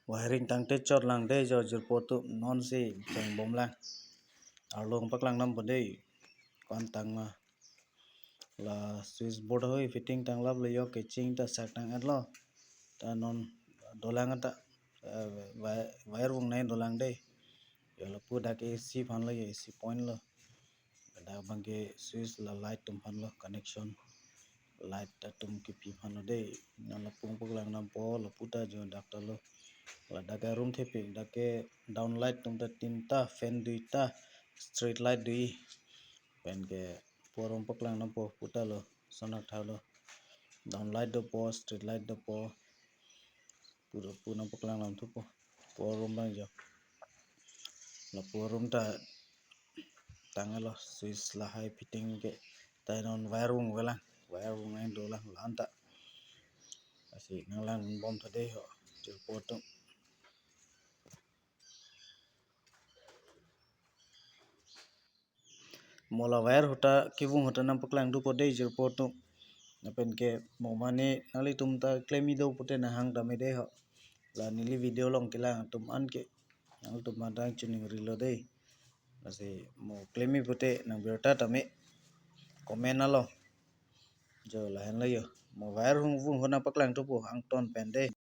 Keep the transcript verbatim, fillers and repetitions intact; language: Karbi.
Wiring tangte chot lang dei jo jirpo atum, non si cheng bom lang. Arlo paklang nampo dei. Ko-an tang ma. La switch board ahoi fitting tanglap lo jo, keching ta sak tang-et lo. Ta non dolang ta, eh, wire, wire vung nai dolang dei. Jo lapu dak A C aphan lo jo, A C point lo. Dak abang ke switch la light atum aphan lo, connection light atum kipi aphan lo dei. Non lapu paklang nampo, lapu ta jo dak ta lo. Ladak ke room thepik, dak ke down light atum ta tinta, fan duita, street light dui. Pen ke po room paklang nampo, pu ta lo, sonak tha lo. Down light dopo, street light dopo. Pu, pu nangpaklang lam thupo. Po room abang jo. Lapu room ta tang lo, switch lahai fitting ke. Ta non wire vung velang, wire vung nai dolang la-an ta. Lasi nanglang bom tha dei ho, jirpo atum. Mo la wire ahut ta, kevung ahut ta nangpaklang thupo dei jirpo atum. Lapen ke mo mane nanglitum ta klem-i do pute nanghang tame dei ho. La neli video along kelang atum an ke, nanglitum an ta chiningrilo dei. Lasi mo klem-i pute nangbirta tame, comment along. Jo lahenlo jo. Mo wire vung, vung ahut nangpaklang thupo, angton pen dei.